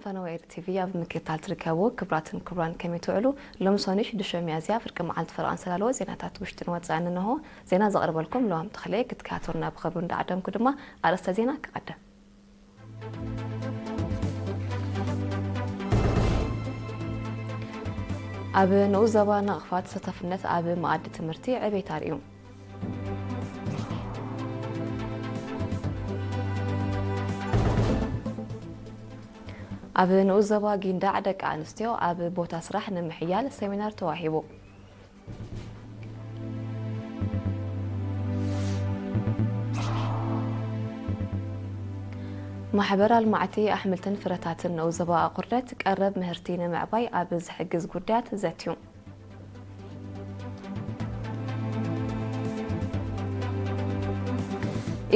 ፈነወ ኤሪ ቲቪ ኣብ ምክትታል ትርከቡ ክቡራትን ክቡራን ከመይ ትውዕሉ? ሎሚ ሰኑይ ሽዱሽተ ሚያዝያ ፍርቂ መዓልቲ ፈረቓ እንሰላልዎ ዜናታት ውሽጥን ወጻእን እንሆ። ዜና ዘቕርበልኩም ለዋም ተኽለ። ክትከታተሉና ብኽብሪ እንዳዓደምኩ ድማ ኣርእስተ ዜና ክቐድም። ኣብ ንኡስ ዞባ ናቕፋ ተሳታፍነት ኣብ መኣዲ ትምህርቲ ዕቤት ኣርእዩ። ኣብ ንኡስ ዞባ ጊንዳዕ ደቂ ኣንስትዮ ኣብ ቦታ ስራሕ ንምሕያል ሰሚናር ተዋሂቡ። ማሕበር ኣልማዕቲ ኣሕምልትን ፍረታትን ንኡስ ዞባ ኣቑርደት ቀረብ ምህርቲ ንምዕባይ ኣብ ዝሕግዝ ጉዳያት ዘትዩ።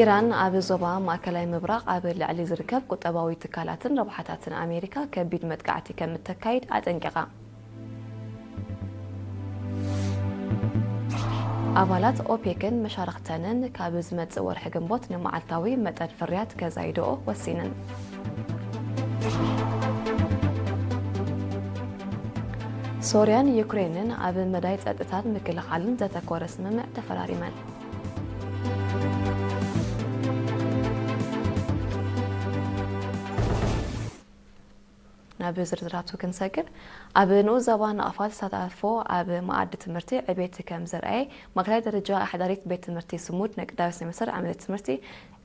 ኢራን ኣብ ዞባ ማእከላይ ምብራቕ ኣብ ልዕሊ ዝርከብ ቁጠባዊ ትካላትን ረብሓታትን ኣሜሪካ ከቢድ መጥቃዕቲ ከም እተካይድ ኣጠንቂቓ። ኣባላት ኦፔክን መሻርኽተንን ካብ ዝመጽእ ወርሒ ግንቦት ንመዓልታዊ መጠን ፍርያት ከዛይድኦ ወሲነን። ሶርያን ዩክሬንን ኣብ መዳይ ጸጥታን ምክልኻልን ዘተኮረ ስምምዕ ተፈራሪመን። ናብ ዝርዝራቱ ክንሰግር፣ ኣብ ንኡስ ዞባ ናቕፋ ተሳታፎ ኣብ መኣዲ ትምህርቲ ዕቤት ከም ዘርኣየ ማእከላይ ደረጃ ኣሕዳሪት ቤት ትምህርቲ ስሙድ ናይ ቀዳማይ ሴሜስተር ዓመት ትምህርቲ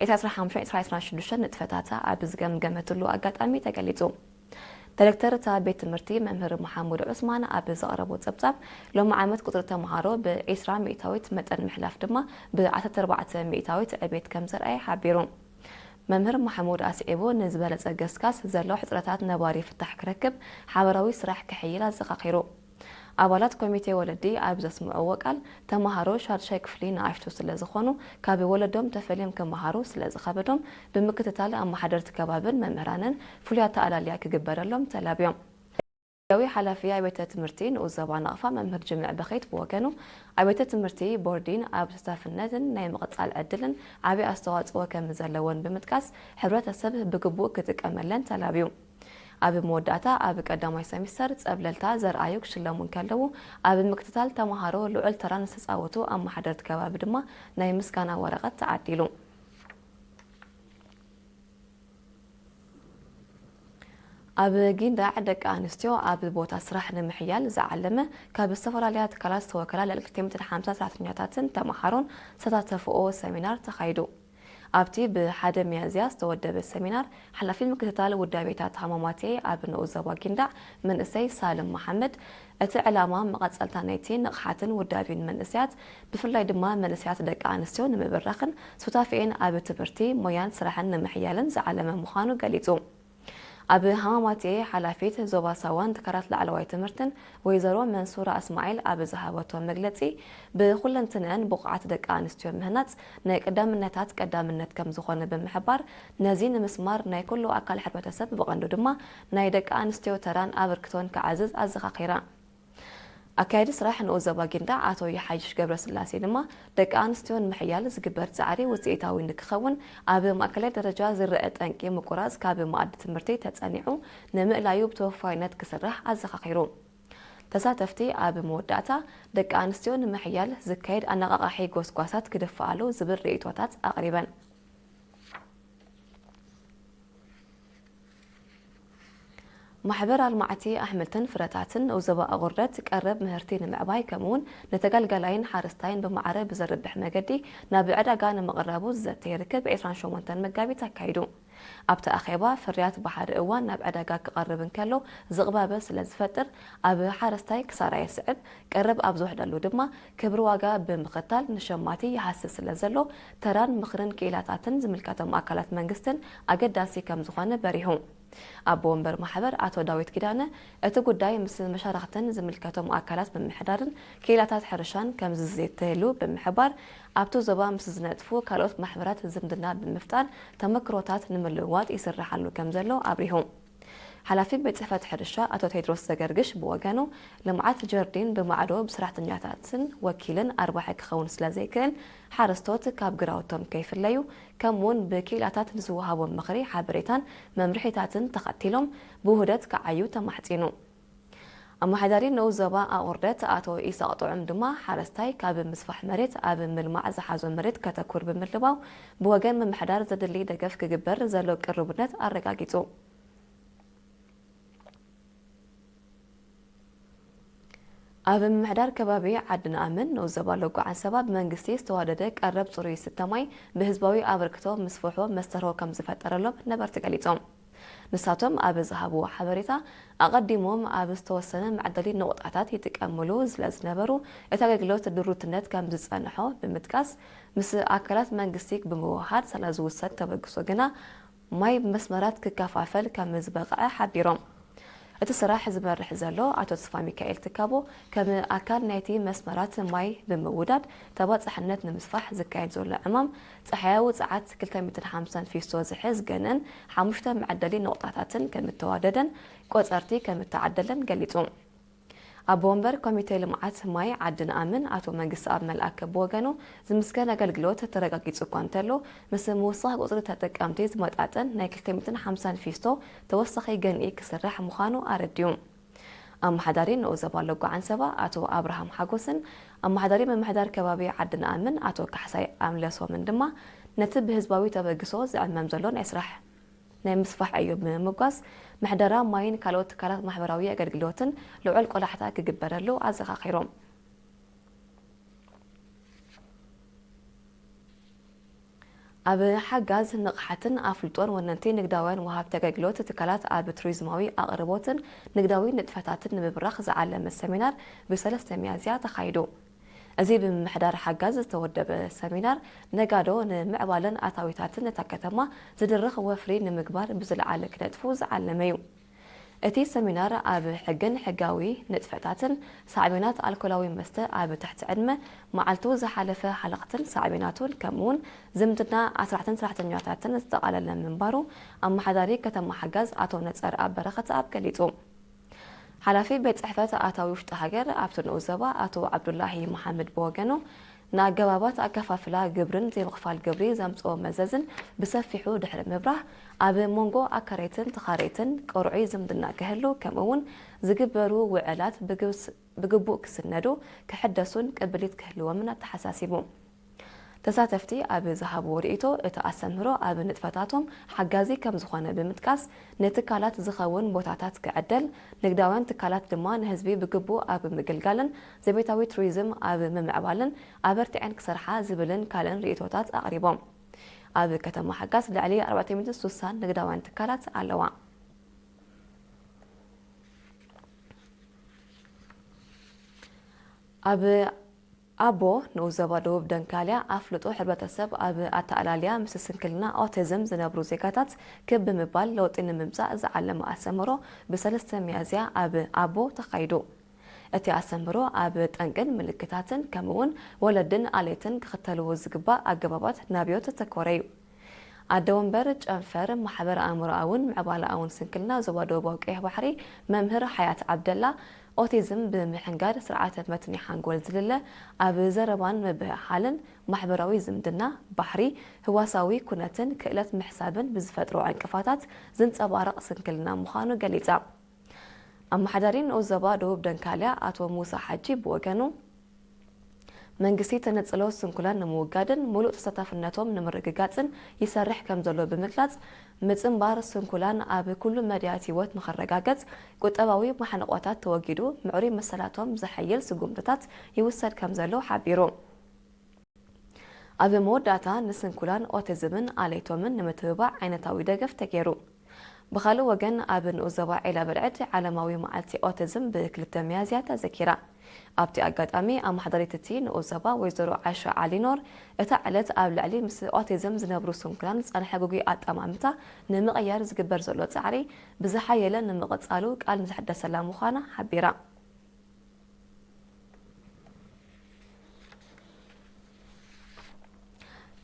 ዕስራ ዕስራን ሓሙሽተን ዕስራ ዕስራን ሽዱሽተን ንጥፈታታ ኣብ ዝገምገመትሉ ኣጋጣሚ ተገሊጹ። ዳይሬክተር እታ ቤት ትምህርቲ መምህር መሓሙድ ዑስማን ኣብ ዘቕረቦ ጸብጻብ፣ ሎሚ ዓመት ቁጽሪ ተምሃሮ ብዕስራ ሚእታዊት መጠን ምሕላፍ ድማ ብዓሰርተ ኣርባዕተ ሚእታዊት ዕቤት ከም ዘርኣየ ሓቢሩ። መምህር መሓሙድ ኣስዒቡ፣ ንዝበለጸ ገስጋስ ዘሎ ሕጽረታት ነባሪ ፍታሕ ክረክብ ሓበራዊ ስራሕ ክሕይል ኣዘኻኺሩ። ኣባላት ኮሚቴ ወለዲ ኣብ ዘስምዕዎ ቃል፣ ተምሃሮ ሻድሻይ ክፍሊ ንኣሽቱ ስለ ዝኾኑ፣ ካብ ወለዶም ተፈልዮም ክመሃሩ ስለ ዝኸብዶም፣ ብምክትታል ኣመሓደርቲ ከባብን መምህራንን ፍሉይ ኣተኣላልያ ክግበረሎም ተላብዮም። ያዊ ሓላፊ ኣብያተ ትምህርቲ ንኡስ ዞባ ናቕፋ መምህር ጅምዕ በኺት ብወገኑ፣ ኣብያተ ትምህርቲ ቦርዲን ኣብ ተሳታፍነትን ናይ ምቕጻል ዕድልን ዓቢ ኣስተዋጽኦ ከም ዘለወን ብምጥቃስ፣ ሕብረተሰብ ብግቡእ ክጥቀመለን ተላብዩ። ኣብ መወዳእታ፣ ኣብ ቀዳማይ ሰሚስተር ጸብለልታ ዘርኣዩ ክሽለሙ እንከለዉ፣ ኣብ ምክትታል ተመሃሮ ልዑል ተራ ንዝተጻወቱ ኣመሓደርቲ ከባቢ ድማ ናይ ምስጋና ወረቐት ተዓዲሉ። ኣብ ጊንዳዕ ደቂ ኣንስትዮ ኣብ ቦታ ስራሕ ንምሕያል ዝዓለመ ካብ ዝተፈላለያ ትካላት ዝተወከላ ልዕሊ ክልተ ሚእትን ሓምሳን ሰራሕተኛታትን ተመሃሮን ዝተሳተፍኦ ሰሚናር ተኻይዱ። ኣብቲ ብሓደ ሚያዝያ ዝተወደበ ሰሚናር፣ ሓላፊ ምክትታል ውዳቤታት ሃማማቴ ኣብ ንኡስ ዞባ ጊንዳዕ መንእሰይ ሳልም መሓመድ፣ እቲ ዕላማ መቐጸልታ ናይቲ ንቕሓትን ውዳቤን መንእሰያት፣ ብፍላይ ድማ መንእሰያት ደቂ ኣንስትዮ ንምብራኽን ሱታፌኤን ኣብ ትምህርቲ፣ ሞያን ስራሕን ንምሕያልን ዝዓለመ ምዃኑ ገሊጹ። ኣብ ሃማማቴ ሓላፊት ዞባ ሳዋን ትካላት ላዕለዋይ ትምህርትን ወይዘሮ መንሱራ እስማዒል ኣብ ዝሃበቶ መግለጺ፣ ብኹለንትንአን ብቑዓት ደቂ ኣንስትዮ ምህናጽ ናይ ቀዳምነታት ቀዳምነት ከም ዝኾነ ብምሕባር፣ ነዚ ንምስማር ናይ ኩሉ ኣካል ሕብረተሰብ ብቐንዱ ድማ ናይ ደቂ ኣንስትዮ ተራን ኣበርክቶን ክዓዝዝ ኣዘኻኺራ። ኣካያዲ ስራሕ ንኡስ ዞባ ጊንዳዕ ኣቶ ይሓይሽ ገብረስላሴ ድማ፣ ደቂ ኣንስትዮ ንምሕያል ዝግበር ጻዕሪ ውጽኢታዊ ንክኸውን፣ ኣብ ማእከላይ ደረጃ ዝረአ ጠንቂ ምቁራጽ ካብ መኣዲ ትምህርቲ ተጸኒዑ ንምእላዩ ብተወፋይነት ክስራሕ ኣዘኻኺሩ። ተሳተፍቲ ኣብ መወዳእታ፣ ደቂ ኣንስትዮ ንምሕያል ዝካየድ ኣነቓቓሒ ጎስጓሳት ክድፍኣሉ ዝብል ርእይቶታት ኣቕሪበን። ማሕበር ኣልማዕቲ ኣሕምልትን ፍረታትን ንኡስ ዞባ ኣቑርደት ቀረብ ምህርቲ ንምዕባይ፣ ከምኡውን ንተገልጋላይን ሓረስታይን ብማዕረ ብዘርብሕ መገዲ ናብ ዕዳጋ ንምቕራቡ ዝዘተየ ርክብ ዕስራን ሸሞንተን መጋቢት ኣካይዱ። ኣብቲ ኣኼባ፣ ፍርያት ብሓደ እዋን ናብ ዕዳጋ ክቐርብ እንከሎ ዝቕባበ ስለ ዝፈጥር፣ ኣብ ሓረስታይ ክሳራ የስዕብ፣ ቀረብ ኣብ ዝውሕደሉ ድማ ክብሪ ዋጋ ብምኽታል ንሸማቲ ይሃስስ ስለ ዘሎ፣ ተራን ምኽርን ክኢላታትን ዝምልከቶም ኣካላት መንግስትን ኣገዳሲ ከም ዝኾነ በሪሁ። ኣቦ ወንበር ማሕበር ኣቶ ዳዊት ኪዳነ፣ እቲ ጉዳይ ምስ መሻርኽትን ዝምልከቶም ኣካላት ምምሕዳርን ክኢላታት ሕርሻን ከም ዝዝተየሉ ብምሕባር፣ ኣብቲ ዞባ ምስ ዝነጥፉ ካልኦት ማሕበራት ዝምድና ብምፍጣር ተመክሮታት ንምልውዋጥ ይስራሕ ኣሎ ከም ዘሎ ኣብሪሁ። ሓላፊ ቤት ጽሕፈት ሕርሻ ኣቶ ቴድሮስ ዘገርግሽ ብወገኑ፣ ልምዓት ጀርዲን ብማዕዶ ብሰራሕተኛታትን ወኪልን ኣርባሒ ክኸውን ስለ ዘይክእል፣ ሓረስቶት ካብ ግራውቶም ከይፍለዩ፣ ከምኡውን ብክኢላታት ንዝወሃቦም ምኽሪ፣ ሓበሬታን መምርሒታትን ተኸቲሎም ብውህደት ክዓዩ ተማሕጺኑ። ኣመሓዳሪ ንኡስ ዞባ ኣቑርደት ኣቶ ኢሳቕ ጥዑም ድማ፣ ሓረስታይ ካብ ምስፋሕ መሬት ኣብ ምልማዕ ዝሓዞ መሬት ከተኩር ብምልባው፣ ብወገን ምምሕዳር ዘድሊ ደገፍ ክግበር ዘሎ ቅርቡነት ኣረጋጊጹ። ኣብ ምምሕዳር ከባቢ ዓዲ ንኣምን ንኡስ ዞባ ሎጎ ዓንሰባ ብመንግስቲ ዝተዋደደ ቀረብ ጽሩይ ዝስተ ማይ ብህዝባዊ ኣበርክቶ ምስፍሖ መስተርሆ ከም ዝፈጠረሎም ነበርቲ ገሊጾም። ንሳቶም ኣብ ዝሃብዎ ሓበሬታ፣ ኣቐዲሞም ኣብ ዝተወሰነ መዕደሊ ነቑጣታት ይጥቀምሉ ስለ ዝነበሩ፣ እቲ ኣገልግሎት ድሩትነት ከም ዝጸንሖ ብምጥቃስ፣ ምስ ኣካላት መንግስቲ ብምውሃድ ስለ ዝውሰድ ተበግሶ ግና ማይ ብመስመራት ክከፋፈል ከም ዝበቕዐ ሓቢሮም። እቲ ስራሕ ዝመርሕ ዘሎ ኣቶ ተስፋሚካኤል ትካቦ፣ ከም ኣካል ናይቲ መስመራት ማይ ብምውዳድ ተባጻሕነት ንምስፋሕ ዝካየድ ዘሎ ዕማም፣ ጸሓያዊ ጸዓት ክልተ ሚእትን ሓምሳን ፊስቶ ዝሕዝ ገንእን ሓሙሽተ መዐደሊ ነቑጣታትን ከም እተዋደደን ቆጸርቲ ከም እተዓደለን ገሊጹ። ኣቦ ወንበር ኮሚቴ ልምዓት ማይ ዓዲ ንኣምን ኣቶ መንግስትኣብ መልኣከ ብወገኑ፣ ዝምስገን ኣገልግሎት ተረጋጊጹ እኳ እንተሎ፣ ምስ ምውሳኽ ቁጽሪ ተጠቀምቲ ዝመጣጠን ናይ ክልተ ሚእትን ሓምሳን ፊስቶ ተወሳኺ ገንኢ ክስራሕ ምዃኑ ኣረዲኡ። ኣመሓዳሪ ንኡስ ዞባ ሎጎ ዓንሰባ ኣቶ ኣብርሃም ሓጎስን ኣመሓዳሪ ምምሕዳር ከባቢ ዓዲ ንኣምን ኣቶ ካሕሳይ ኣምለሶምን ድማ፣ ነቲ ብህዝባዊ ተበግሶ ዝዕመም ዘሎ ናይ ስራሕ ናይ ምስፋሕ ዕዮ ብምምጓስ፣ ምሕደራ ማይን ካልኦት ትካላት ማሕበራዊ ኣገልግሎትን ልዑል ቆላሕታ ክግበረሉ ኣዘኻኺሮም። ኣብ ሓጋዝ ንቕሓትን ኣፍልጦን ወነንቲ ንግዳውያን ወሃብቲ ኣገልግሎት ትካላት ኣብ ቱሪዝማዊ ኣቕርቦትን ንግዳዊ ንጥፈታትን ንምብራኽ ዝዓለመ ሰሚናር ብሰለስተ ሚያዝያ ተኻይዱ። እዚ ብምምሕዳር ሓጋዝ ዝተወደበ ሰሚናር፣ ነጋዶ ንምዕባለን ኣታዊታትን እታ ከተማ ዝድርኽ ወፍሪ ንምግባር ብዝለዓለ ክነጥፉ ዝዓለመ እዩ። እቲ ሰሚናር ኣብ ሕግን ሕጋዊ ንጥፈታትን፣ ሳዕቤናት ኣልኮላዊ መስተ ኣብ ትሕቲ ዕድመ፣ መዓልቱ ዝሓለፈ ሃለኽትን ሳዕቤናቱን፣ ከምኡውን ዝምድና ኣስራሕትን ሰራሕተኛታትን ዘጠቓለለ ምንባሩ፣ ኣመሓዳሪ ከተማ ሓጋዝ ኣቶ ነጸር ኣብ በረኸት ኣብ ገሊጹ። ሓላፊ ቤት ጽሕፈት ኣታዊ ውሽጢ ሃገር ኣብቲ ንኡስ ዞባ ኣቶ ዓብዱላሂ መሓመድ ብወገኑ፣ ንኣገባባት ኣከፋፍላ ግብርን ዘይምኽፋል ግብሪ ዘምጽኦ መዘዝን ብሰፊሑ ድሕሪ ምብራህ፣ ኣብ መንጎ ኣካረይትን ተኻረይትን ቅርዑይ ዝምድና ክህሉ፣ ከምኡ እውን ዝግበሩ ውዕላት ብግብስ-፣ ብግቡእ ክስነዱ፣ ክሕደሱን ቅብሊት ክህልዎምን ኣተሓሳሲቡ። ተሳተፍቲ ኣብ ዝሃብዎ ርእይቶ፣ እቲ ኣስተምህሮ ኣብ ንጥፈታቶም ሓጋዚ ከም ዝኾነ ብምጥቃስ፣ ንትካላት ዝኸውን ቦታታት ክዕደል፣ ንግዳውያን ትካላት ድማ ንህዝቢ ብግቡእ ኣብ ምግልጋልን ዘቤታዊ ቱሪዝም ኣብ ምምዕባልን ኣበርቲዐን ክሰርሓ ዝብልን ካልእን ርእይቶታት ኣቕሪቦም። ኣብ ከተማ ሓጋዝ ልዕሊ ኣርባዕተ ሚእትን ስሳን ንግዳውያን ትካላት ኣለዋ። ኣብ ኣቦ ንኡስ ዞባ ደቡብ ደንካልያ ኣፍልጦ ሕብረተሰብ ኣብ ኣተኣላልያ ምስ ስንክልና ኦቲዝም ዝነብሩ ዜጋታት ክብ ብምባል ለውጢ ንምምጻእ ዝዓለመ ኣስተምህሮ ብሰለስተ ሚያዝያ ኣብ ኣቦ ተኻይዱ። እቲ ኣስተምህሮ ኣብ ጠንቅን ምልክታትን ከምኡውን ወለድን ኣለይትን ክኽተልዎ ዝግባእ ኣገባባት ናብዮ ተተኮረ እዩ። ኣደ ወንበር ጨንፈር ማሕበረ ኣእምሮኣውን ምዕባለኣውን ስንክልና ዞባ ደቡባዊ ቀይሕ ባሕሪ መምህር ሓያት ዓብደላ፣ ኦቲዝም ብምሕንጋድ ስርዓተ መትኒ ሓንጎል ዝልለ፣ ኣብ ዘረባን ምብህሃልን ማሕበራዊ ዝምድና፣ ባሕሪ፣ ህዋሳዊ ኩነትን ክእለት ምሕሳብን ብዝፈጥሮ ዕንቅፋታት ዝንጸባረቕ ስንክልና ምዃኑ ገሊጻ። ኣመሓዳሪ ንኡስ ዞባ ደቡብ ደንካልያ ኣቶ ሙሳ ሓጂ ብወገኑ፣ መንግስቲ ተነጽሎ ስንኩላን ንምውጋድን ምሉእ ተሳታፍነቶም ንምርግጋጽን ይሰርሕ ከም ዘሎ ብምግላጽ፣ ምጽንባር ስንኩላን ኣብ ኩሉ መዳያት ህይወት ንኽረጋገጽ፣ ቁጠባዊ ማሕንቆታት ተወጊዱ፣ ምዕሩይ መሰላቶም ዘሐይል ስጉምትታት ይውሰድ ከም ዘሎ ሓቢሩ። ኣብ መወዳእታ፣ ንስንኩላን ኦቲዝምን ኣለይቶምን ንምትብባዕ ዓይነታዊ ደገፍ ተገይሩ። ብኻልእ ወገን፣ ኣብ ንኡስ ዞባ ዒላ ብርዕድ ዓለማዊ መዓልቲ ኦቲዝም ብ ክልተ ሚያዝያ ተዘኪራ። ኣብቲ ኣጋጣሚ፣ ኣመሓዳሪት እቲ ንኡስ ዞባ ወይዘሮ ዓሻ ዓሊኖር፣ እታ ዕለት ኣብ ልዕሊ ምስ ኦቲዝም ዝነብሩ ስንኩላን ዝጸንሐ ግጉይ ኣጠማምታ ንምቕያር ዝግበር ዘሎ ጻዕሪ ብዝሓየለ ንምቕጻሉ ቃል ንዝሕደሰላ ምዃና ሓቢራ።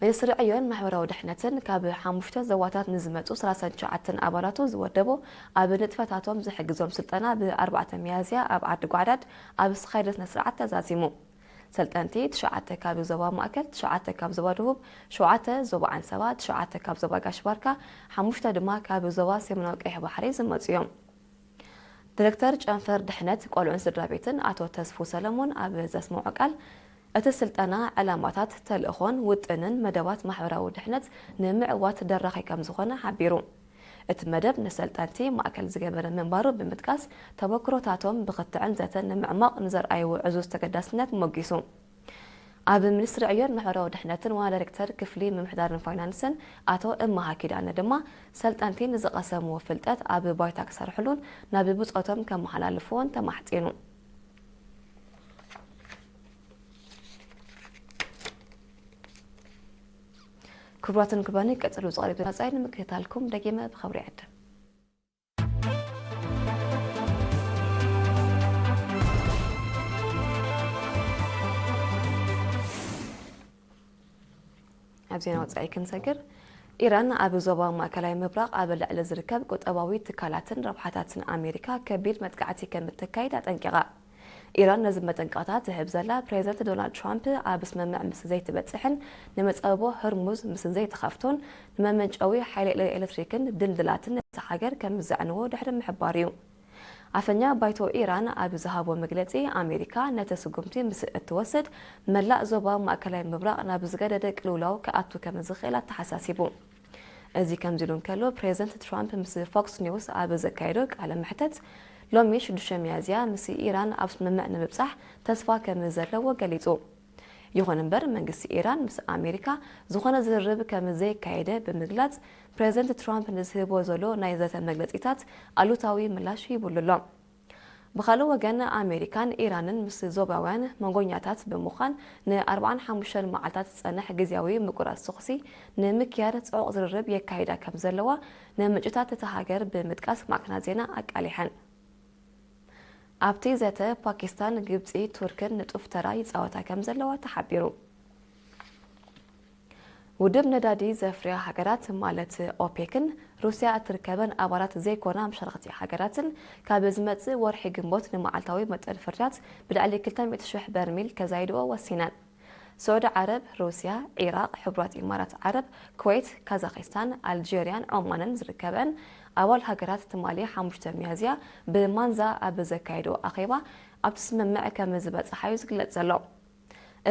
ሚኒስትሪ ዕዮን ማሕበራዊ ድሕነትን ካብ ሓሙሽተ ዞባታት ንዝመጹ ሰላሳን ትሽዓተን ኣባላቱ ዝወደቡ ኣብ ንጥፈታቶም ዝሕግዞም ስልጠና ብ ኣርባዕተ ሚያዝያ ኣብ ዓዲ ጓዕዳድ ኣብ ዝተኻየደ ስነ ስርዓት ተዛዚሙ። ሰልጠንቲ ትሽዓተ ካብ ዞባ ማእከል፣ ትሽዓተ ካብ ዞባ ደቡብ፣ ሸውዓተ ዞባ ዓንሰባ፣ ትሽዓተ ካብ ዞባ ጋሽ ባርካ፣ ሓሙሽተ ድማ ካብ ዞባ ሰሜናዊ ቀይሕ ባሕሪ ዝመጹ እዮም። ዲሬክተር ጨንፈር ድሕነት ቆልዑን ስድራ ቤትን ኣቶ ተስፉ ሰለሞን ኣብ ዘስምዖ ቃል፣ እቲ ስልጠና ዕላማታት፣ ተልእኾን ውጥንን መደባት ማሕበራዊ ድሕነት ንምዕዋት ደራኺ ከም ዝኾነ ሓቢሩ። እቲ መደብ ንሰልጠንቲ ማእከል ዝገበረ ምንባሩ ብምጥቃስ፣ ተመክሮታቶም ብክትዕን ዘተን ንምዕማቕ ንዘርኣይዎ ዕዙዝ ተገዳስነት ሞጊሱ። ኣብ ሚኒስትሪ ዕዮን ማሕበራዊ ድሕነትን ዋና ዳይሬክተር ክፍሊ ምምሕዳርን ፋይናንስን ኣቶ እመሃ ኪዳነ ድማ፣ ሰልጠንቲ ንዝቐሰምዎ ፍልጠት ኣብ ባይታ ክሰርሕሉን ናብ ብጾቶም ከመሓላልፍዎን ተማሕጺኑ። ክቡራትን ክቡራን፣ ቀጽሉ ዝቐርብ ዜና ንምክትታልኩም ደጊመ ብኽብሪ ይዕድም። ኣብ ዜና ወጻኢ ክንሰግር፣ ኢራን ኣብ ዞባ ማእከላይ ምብራቕ ኣብ ልዕሊ ዝርከብ ቁጠባዊ ትካላትን ረብሓታትን ኣሜሪካ ከቢድ መጥቃዕቲ ከም እተካይድ ኣጠንቂቓ። ኢራን ነዚ መጠንቀቕታ ትህብ ዘላ፣ ፕሬዚደንት ዶናልድ ትራምፕ ኣብ ስምምዕ ምስ ዘይትበጽሕን ንመጻብቦ ህርሙዝ ምስ ዘይትኸፍቶን ንመመንጨዊ ሓይሊ ኤሌክትሪክን ድልድላትን እታ ሃገር ከም ዘዕንዎ ድሕሪ ምሕባር እዩ። ኣፈኛ ባይቶ ኢራን ኣብ ዝሃቦ መግለጺ፣ ኣሜሪካ ነቲ ስጉምቲ ምስ እትወስድ፣ መላእ ዞባ ማእከላይ ምብራቕ ናብ ዝገደደ ቅልውላው ክኣቱ ከም ዝኽእል ኣተሓሳሲቡ። እዚ ከምዚ ኢሉ እንከሎ፣ ፕሬዚደንት ትራምፕ ምስ ፎክስ ኒውስ ኣብ ዘካየዶ ቃለ መሕተት፣ ሎሚ ሽዱሽተ ሚያዝያ ምስ ኢራን ኣብ ስምምዕ ንምብጻሕ ተስፋ ከም ዘለዎ ገሊጹ። ይኹን እምበር፣ መንግስቲ ኢራን ምስ ኣሜሪካ ዝኾነ ዝርርብ ከም ዘየካየደ ብምግላጽ፣ ፕሬዚደንት ትራምፕ ንዝህቦ ዘሎ ናይ ዘተ መግለጺታት ኣሉታዊ ምላሽ ሂቡሉ ኣሎ። ብኻልእ ወገን፣ ኣሜሪካን ኢራንን ምስ ዞባውያን መንጎኛታት ብምዃን ንኣርብዓን ሓሙሽተን መዓልታት ዝጸንሕ ግዝያዊ ምቁራጽ ተኹሲ ንምክያድ ጽዑቕ ዝርርብ የካይዳ ከም ዘለዋ ንምንጭታት እታ ሃገር ብምጥቃስ ማዕከናት ዜና ኣቃሊሐን። ኣብቲ ዘተ፣ ፓኪስታን፣ ግብጺ፣ ቱርክን ንጡፍ ተራ ይጻወታ ከም ዘለዋ ተሓቢሩ። ውድብ ነዳዲ ዘፍርያ ሃገራት ማለት ኦፔክን ሩስያ እትርከበን ኣባላት ዘይኮና መሻርኽቲ ሃገራትን ካብ ዝመጽእ ወርሒ ግንቦት ንመዓልታዊ መጠን ፍርያት ብልዕሊ ክልተ ሚእቲ ሽሕ በርሚል ከዛይድኦ ወሲነን። ስዑዲ ዓረብ፣ ሩስያ፣ ዒራቕ፣ ሕቡራት ኢማራት ዓረብ፣ ኩዌት፣ ካዛኺስታን፣ ኣልጀርያን ዖማንን ዝርከበን ኣባል ሃገራት ትማሊ ሓሙሽተ ሚያዝያ ብማንዛ ኣብ ዘካየዶ ኣኼባ ኣብቲ ስምምዕ ከም ዝበጽሓ እዩ ዝግለጽ ዘሎ።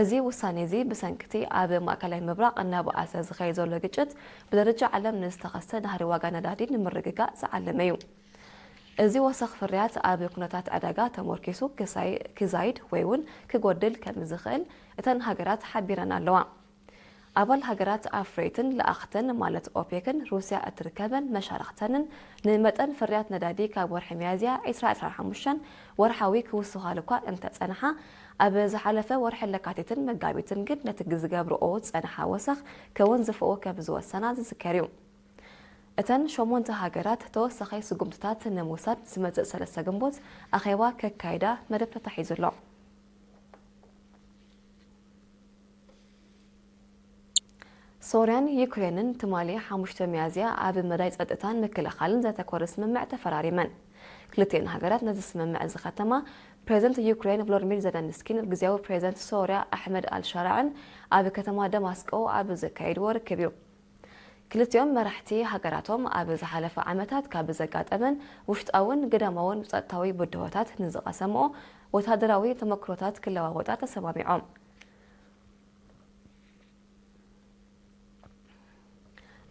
እዚ ውሳኔ እዚ ብሰንክቲ ኣብ ማእከላይ ምብራቕ እናበኣሰ ዝኸይድ ዘሎ ግጭት ብደረጃ ዓለም ንዝተኸስተ ናህሪ ዋጋ ነዳዲ ንምርግጋእ ዝዓለመ እዩ። እዚ ወሰኽ ፍርያት ኣብ ኩነታት ዕዳጋ ተመርኪሱ ክሳይ-፣ ክዛይድ ወይ እውን ክጎድል ከም ዝኽእል እተን ሃገራት ሓቢረን ኣለዋ። ኣባል ሃገራት ኣፍረይትን ለኣኽተን ማለት ኦፔክን ሩስያ እትርከበን መሻርኽተንን ንመጠን ፍርያት ነዳዲ ካብ ወርሒ ሚያዝያ ዕስራ ዕስራን ሓሙሽተን ወርሓዊ ክውስኻሉ እኳ እንተጸንሓ፣ ኣብ ዝሓለፈ ወርሒ ለካቲትን መጋቢትን ግን ነቲ ዝገብርኦ ዝጸንሓ ወሰኽ ከወንዝፍኦ ከም ዝወሰና ዝዝከር እዩ። እተን ሸሞንተ ሃገራት ተወሳኺ ስጉምትታት ንምውሳድ ዝመጽእ ሰለስተ ግንቦት ኣኼባ ከካይዳ መደብ ተታሒዙ ኣሎ። ሶርያን ዩክሬንን ትማሊ ሓሙሽተ ሚያዝያ ኣብ መዳይ ጸጥታን ምክልኻልን ዘተኮረ ስምምዕ ተፈራሪመን። ክልቲኤን ሃገራት ነዚ ስምምዕ ዝኸተማ ፕሬዚደንት ዩክሬን ቮሎዲሚር ዜለንስኪን ግዝያዊ ፕሬዚደንት ሶርያ ኣሕመድ ኣልሻራዕን ኣብ ከተማ ደማስቆ ኣብ ዘካየድዎ ርክብ እዩ። ክልቲኦም መራሕቲ ሃገራቶም ኣብ ዝሓለፈ ዓመታት ካብ ዘጋጠመን ውሽጣውን ግዳማውን ጸጥታዊ ብድሆታት ንዝቐሰምኦ ወታደራዊ ተመክሮታት ክለዋወጣ ተሰማሚዖም።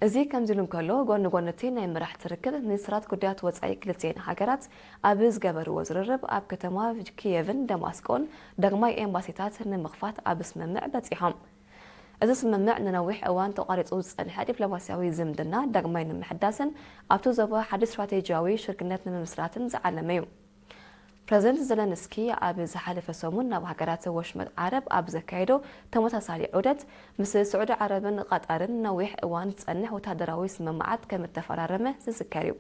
እዚ ከምዚ ኢሉ እንከሎ፣ ጎኒ ጎኒ እቲ ናይ መራሕቲ ርክብ፣ ሚኒስትራት ጉዳያት ወጻኢ ክልቲኤን ሃገራት ኣብ ዝገበርዎ ዝርርብ፣ ኣብ ከተማ ኪየቭን ደማስቆን ዳግማይ ኤምባሲታት ንምኽፋት ኣብ ስምምዕ በጺሖም። እዚ ስምምዕ ንነዊሕ እዋን ተቋሪጹ ዝጸንሐ ዲፕሎማስያዊ ዝምድና ዳግማይ ንምሕዳስን ኣብቲ ዞባ ሓድሽ ስትራቴጂያዊ ሽርክነት ንምምስራትን ዝዓለመ እዩ። ፕረዚደንት ዘለንስኪ ኣብ ዝሓለፈ ሰሙን ናብ ሃገራት ወሽመጥ ዓረብ ኣብ ዘካየዶ ተመሳሳሊ ዑደት፣ ምስ ስዑዲ ዓረብን ቐጠርን ነዊሕ እዋን ዝጸንሕ ወታደራዊ ስምምዓት ከም እተፈራረመ ዝዝከር እዩ።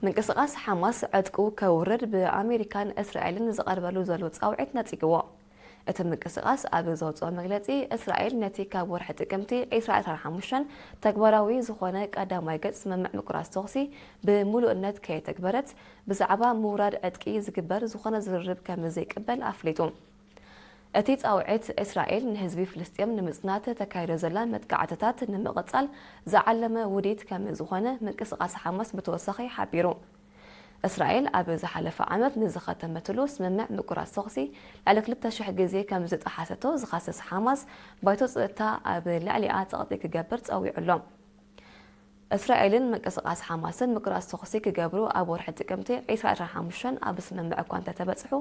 ምንቅስቓስ ሓማስ ዕጥቁ ከውርድ ብኣሜሪካን እስራኤልን ዝቐርበሉ ዘሎ ጻውዒት ነጺግዎ። እቲ ምንቅስቓስ ኣብ ዘውፅኦ መግለፂ፣ እስራኤል ነቲ ካብ ወርሒ ጥቅምቲ ዕስራ ዕስራን ሓሙሽተን ተግባራዊ ዝኾነ ቀዳማይ ገጽ ስምምዕ ምቁራጽ ተኹሲ ብምሉእነት ከየተግበረት፣ ብዛዕባ ምውራድ ዕጥቂ ዝግበር ዝኾነ ዝርርብ ከም ዘይቅበል ኣፍሊጡ። እቲ ጻውዒት፣ እስራኤል ንህዝቢ ፍልስጤም ንምጽናት ተካይዶ ዘላ መጥቃዕትታት ንምቕጻል ዝዓለመ ውዲት ከም ዝኾነ ምንቅስቓስ ሓማስ ብተወሳኺ ሓቢሩ። እስራኤል ኣብ ዝሓለፈ ዓመት ንዝኸተመትሉ ስምምዕ ምቁራጽ ተኹሲ ልዕሊ ክልተ ሽሕ ግዜ ከም ዝጠሓሰቶ ዝኸስስ ሓማስ፣ ባይቶ ጸጥታ ኣብ ልዕሊኣ ጸቕጢ ክገብር ጸዊዑ ኣሎ። እስራኤልን ምንቅስቓስ ሓማስን ምቁራጽ ተኹሲ ክገብሩ ኣብ ወርሒ ጥቅምቲ ዕስራ ዕስራን ሓሙሽተን ኣብ ስምምዕ እኳ እንተተበጽሑ፣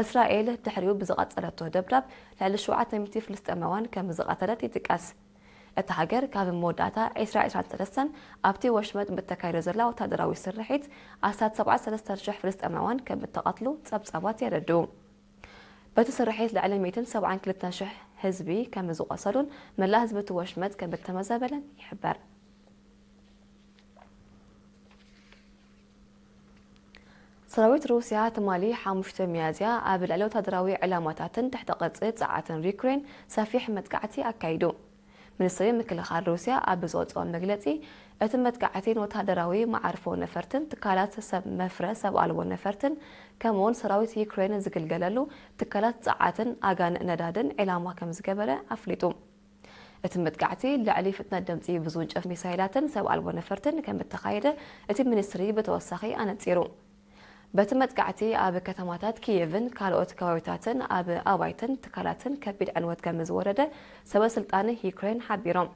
እስራኤል ድሕሪኡ ብዝቐጸለቶ ደብዳብ ልዕሊ ሸውዓተ ሚእቲ ፍልስጤማውያን ከም ዝቐተለት ይጥቀስ። እታ ሃገር ካብ መወዳእታ ዕስራ ዕስራን ሰለስተን ኣብቲ ወሽመጥ ብተካይዶ ዘላ ወታደራዊ ስርሒት ኣስታት ሰብዓን ሰለስተን ሽሕ ፍልስጤማውያን ከም እተቐትሉ ጸብጻባት የረድኡ። በቲ ስርሒት ልዕሊ ሚእትን ሰብዓን ክልተን ሽሕ ህዝቢ ከም ዝቖሰሉን መላእ ህዝቢ እቲ ወሽመጥ ከም እተመዘበለን ይሕበር። ሰራዊት ሩስያ ትማሊ ሓሙሽተ ሚያዝያ ኣብ ልዕሊ ወታደራዊ ዕላማታትን ትሕተ ቅርጺ ጸዓትን ዩክሬን ሰፊሕ መጥቃዕቲ ኣካይዱ። ሚኒስትሪ ምክልኻል ሩስያ ኣብ ዝወጽኦ መግለጺ፣ እቲ መጥቃዕቲ ንወታደራዊ መዓርፎ ነፈርትን ትካላት ሰብ መፍረ ሰብ ኣልቦ ነፈርትን፣ ከምኡውን ሰራዊት ዩክሬን ዝግልገለሉ ትካላት ጸዓትን ኣጋን ነዳድን ዒላማ ከም ዝገበረ ኣፍሊጡ። እቲ መጥቃዕቲ ልዕሊ ፍጥነት ድምጺ ብዝውንጨፍ ሚሳይላትን ሰብ ኣልቦ ነፈርትን ከም እተኻየደ እቲ ሚኒስትሪ ብተወሳኺ ኣነጺሩ። በቲ መጥቃዕቲ ኣብ ከተማታት ኪየቭን ካልኦት ከባቢታትን ኣብ ኣባይትን ትካላትን ከቢድ ዕንወት ከም ዝወረደ ሰበ ስልጣን ዩክሬን ሓቢሮም።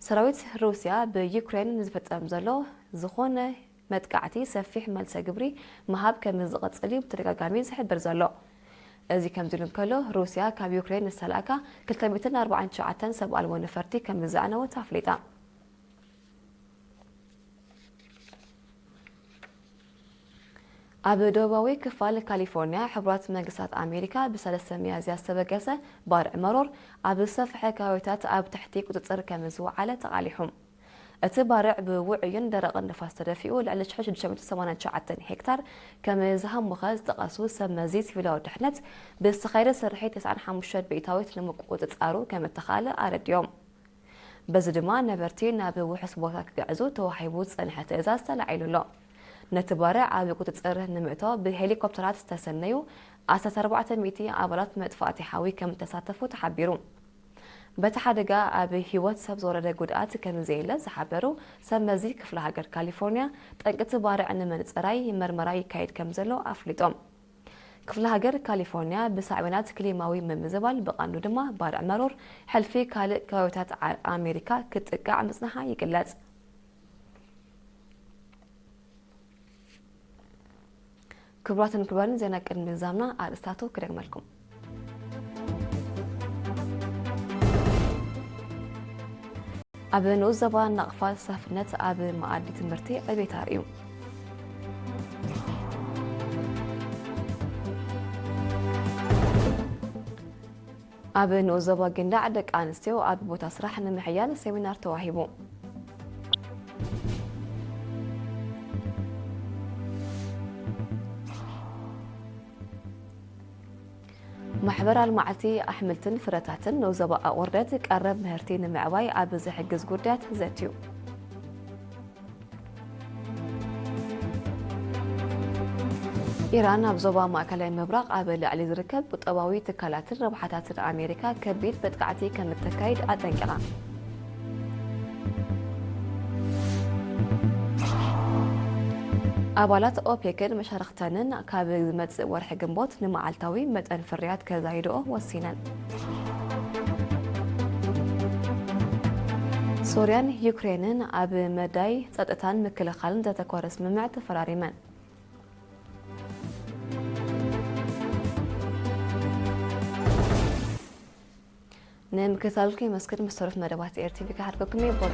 ሰራዊት ሩስያ ብዩክሬን ንዝፍጸም ዘሎ ዝኾነ መጥቃዕቲ ሰፊሕ መልሰ ግብሪ ምሃብ ከም ዝቕጽል እዩ ብተደጋጋሚ ዝሕብር ዘሎ። እዚ ከምዚ ኢሉ እንከሎ፣ ሩስያ ካብ ዩክሬን ዝተላእካ ክልተ ሚእትን ኣርባዓን ትሽዓተን ሰብ ኣልቦ ነፈርቲ ከም ዘዕነወት ኣፍሊጣ። ኣብ ደቡባዊ ክፋል ካሊፎርኒያ፣ ሕቡራት መንግስታት ኣሜሪካ ብሰለስተ ሚያዝያ ዝተበገሰ ባርዕ መሮር ኣብ ዝሰፍሐ ከባቢታት ኣብ ትሕቲ ቁጽጽር ከም ዝወዓለ ተቓሊሑ። እቲ ባርዕ ብውዑይን ደረቕን ንፋስ ተደፊኡ ልዕሊ ሽሕን ሽዱሽተ ሚእትን ሰማንያን ትሽዓተን ሄክታር ከም ዝሃሙኸ ዝጠቐሱ ሰብ መዚ ሲቪላዊ ድሕነት፣ ብዝተኻየደ ስርሒት ተስዓን ሓሙሽተን ብኢታዊት ንምቁጽጻሩ ከም እተኻእለ ኣረዲኦም። በዚ ድማ ነበርቲ ናብ ውሑስ ቦታ ክግዕዙ ተዋሂቡ ዝጸንሐ ትእዛዝ ተላዒሉ ኣሎ። ነቲ ባርዕ ኣብ ቁጽጽር ንምእታው ብሄሊኮፕተራት ዝተሰነዩ ኣስታት ኣርባዕተ ሚእቲ ኣባላት መጥፋእቲ ሓዊ ከም እተሳተፉ ተሓቢሩ። በቲ ሓደጋ ኣብ ህይወት ሰብ ዝወረደ ጉድኣት ከም ዘየለ ዝሓበሩ ሰብ መዚ ክፍለ ሃገር ካሊፎርኒያ፣ ጠንቂ እቲ ባርዕ ንምንጽራይ መርመራ ይካየድ ከም ዘሎ ኣፍሊጦም። ክፍለ ሃገር ካሊፎርኒያ ብሳዕቤናት ክሊማዊ ምምዝባል፣ ብቐንዱ ድማ ባርዕ መሮር፣ ሕልፊ ካልእ ከባቢታት ዓ-፣ ኣሜሪካ ክጥቃዕ ምጽንሓ ይግለጽ። ክቡራትን ክቡራንን፣ ዜና ቅድሚ ምዛምና ኣርእስታቱ ክደግመልኩም። ኣብ ንኡስ ዞባ ናቕፋ ተሳታፍነት ኣብ መኣዲ ትምህርቲ ዕቤት ኣርእዩ። ኣብ ንኡስ ዞባ ጊንዳዕ ደቂ ኣንስትዮ ኣብ ቦታ ስራሕ ንምሕያል ሴሚናር ተዋሂቡ። ማሕበር ኣልማዕቲ ኣሕምልትን ፍረታትን ንዞባ ኣቑርደት ቀረብ ምህርቲ ንምዕባይ ኣብ ዝሕግዝ ጉዳያት ዘትዩ። ኢራን ኣብ ዞባ ማእከላይ ምብራቕ ኣብ ልዕሊ ዝርከብ ቁጠባዊ ትካላትን ረብሓታትን ኣሜሪካ ከቢድ መጥቃዕቲ ከም እተካይድ ኣጠንቂቓ። ኣባላት ኦፔክን መሻርኽተንን ካብ ዝመጽእ ወርሒ ግንቦት ንመዓልታዊ መጠን ፍርያት ከዛይድኦ ወሲነን። ሶርያን ዩክሬንን ኣብ መዳይ ጸጥታን ምክልኻልን ዘተኮረ ስምምዕ ተፈራሪመን። ንምክትታልኩም የመስግን። ምስ ተረፉ መደባት ኤር ቲቪ ክሓድገኩም እየ።